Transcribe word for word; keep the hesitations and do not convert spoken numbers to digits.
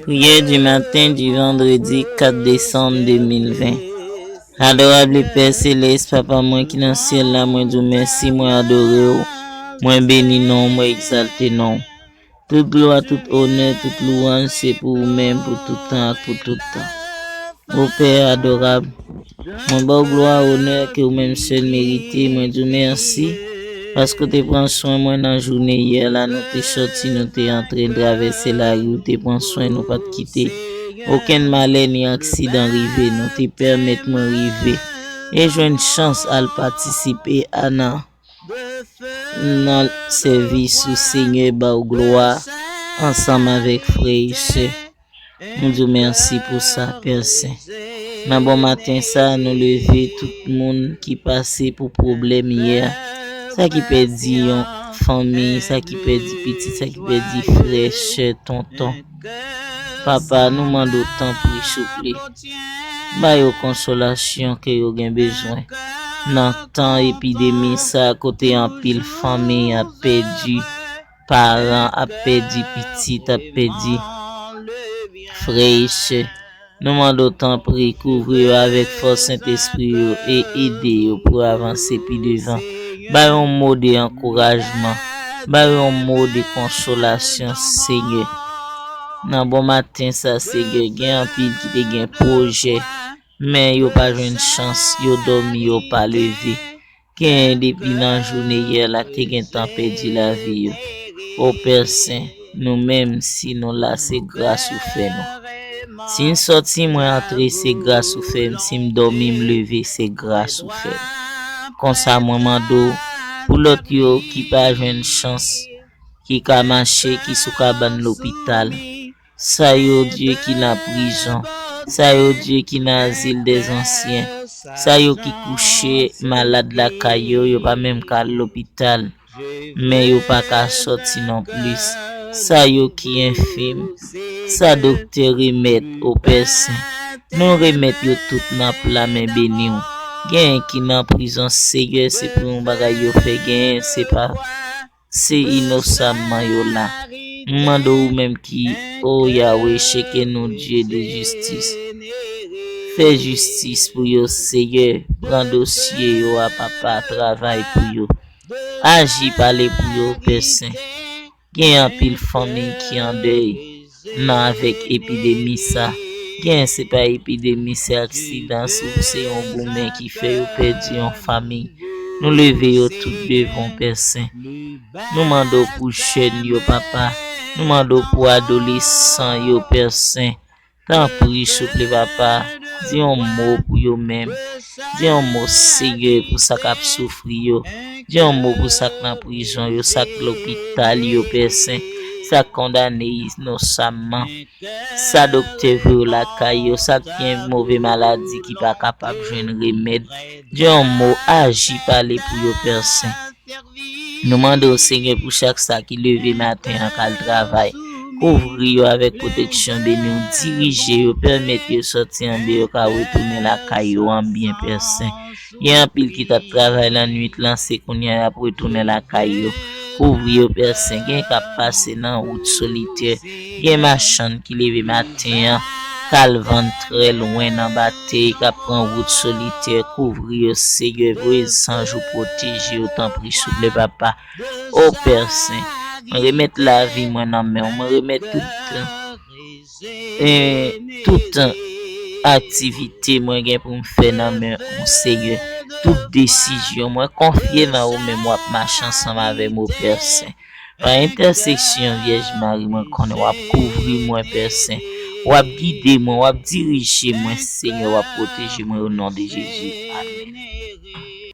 Priyè di maten di vandredi kat desanm de mil ven. Adorab Pè Selès, Papa mwen ki nan syèl la, mwen di w mèsi, mwen adore w, mwen beni non w, mwen egzalte non w. Tout glwa, tout onè, tout louwanj se pou ou menm, pou tout tan ak pou tout tan. O Pè adorab, mwen ba w glwa, onè ke ou menm sèl merite. Mwen di w mèsi paske w te pran swen mwen nan jounen yè la. Nou te sòti, nou te antre, n travèse lari, ou te pran swen nou, pa t kite okenn malè ni aksidan rive nou. Te pèmèt mwen rive e jwenn chans al patisipe a nan, nan sèvis ou, Senyè, ba w glwa ansanm avèk frè e sè. Nou di w mèsi pou sa, Pè Sen. Nan bon maten sa, nou leve tout moun ki pase pou pwoblèm yè. Sa ki pèdi yon fanmi, sa ki pèdi pitit, sa ki pèdi frè, sè, tonton. Papa, nou mande w tanpri, souple, ba yo konsolasyon ke yo gen bezwen. Nan tan epidemi sa, kote anpil fanmi ap pèdi paran, ap pèdi pitit, ap pèdi frè e sè. Nou mande w tanpri, kouvri yo avèk fòs Sentespri yo e ede yo pou yo avanse pi devan. Ba yo yon mo de ankourajman. Ba yo yon mo de konsolasyon, Senyè. Nan bon maten sa, Senyè, gen anpil ki te gen pwojè, men yo pa jwenn chans, yo dòmi, yo pa leve. Genyen depi nan jounen yè la te gentan pèdi lavi yo. O Pè Sen, nou menm, si nou la, se gras ou fè nou. Si m sòti, mwen antre, se gras ou fè m. Si m dòmi, m leve, se gras ou fè m. Konsa, mwen mande w pou lòt yo ki pa jwenn chans, ki ka mache, ki sou kabann lopital. Sa yo, Dye, ki nan prizon. Sa yo, Dye, ki nan azil dèzansyen. Sa yo ki kouche malad lakay yo, yo pa menm ka al lopital, men yo pa ka sòti nonplis. Sa yo ki enfim. Sa doktè remèt, o Pè Sen. Nou remèt yo tout nan pla men beni w. Genyen ki nan prizon, Senyè, se pou yon bagay yo fè, genyen se pa se inosanman yo la. M mande w, ou menm ki, o Yawe, cheke nou, Dye de jistis. Fè jistis pou yo, Senyè. Pran dosye yo a, Papa, travay pou yo. Aji, pale pou yo, Pè Sen. Gen anpil fanmi ki an dèy nan avèk epidemi sa. Gen, se pa epidemi, se aksidan, si w se yon goumen ki fè yo pèdi yon fanmi. Nou leve yo tout devan w, Pè Sen. Nou mande w pou jèn yo, Papa. Nou mande w pou adolesan yo, Pè Sen. Tanpri, souple, Papa, di yon mo pou yo menm. Di yon mo, Senyè, pou sa k ap soufri yo. Di yon mo pou sa k nan prizon yo, sa k lopital yo, Pè Sen, sa k kondane inosanman. Sa doktè voye yo lakay yo, sa k gen move maladi ki pa kapab jwenn remèd. Di yon mo, aji, pale pou yo, Pè Sen. Nou mande w, Senyè, pou chak sa ki leve maten an k al travay, kouvri yo avèk pwoteksyon, beni w, dirije yo, pèmèt yo sòti andeyò, ka retounen lakay yo an byen, Pè Sen. Gen anpil ki t ap travay lannwit lan, se kounye a y ap retounen lakay yo. Kouvri yo, Pè Sen. Gen k ap pase nan wout solitè. Gen machann ki leve maten an, k al vann trè lwen nan batey, k ap pran wout solitè. Kouvri yo, Senyè. Voye zanj ou pwoteje yo, tanpri, souple, Papa. O Pè Sen, mwen remèt lavi mwen nan men w. Mwen remèt tout, eh, tout aktivite mwen gen pou m fè nan men w, Senyè. Tout desizyon mwen konfye nan ou menm, w ap mache ansanm avè m, o Pè Sen. Pa entèseksyon Vyèj Mari, mwen konnen w ap kouvri mwen, Pè Sen. W ap gide mwen, w ap dirije mwen, Senyè, w ap pwoteje mwen, o non de Jezi. Amèn.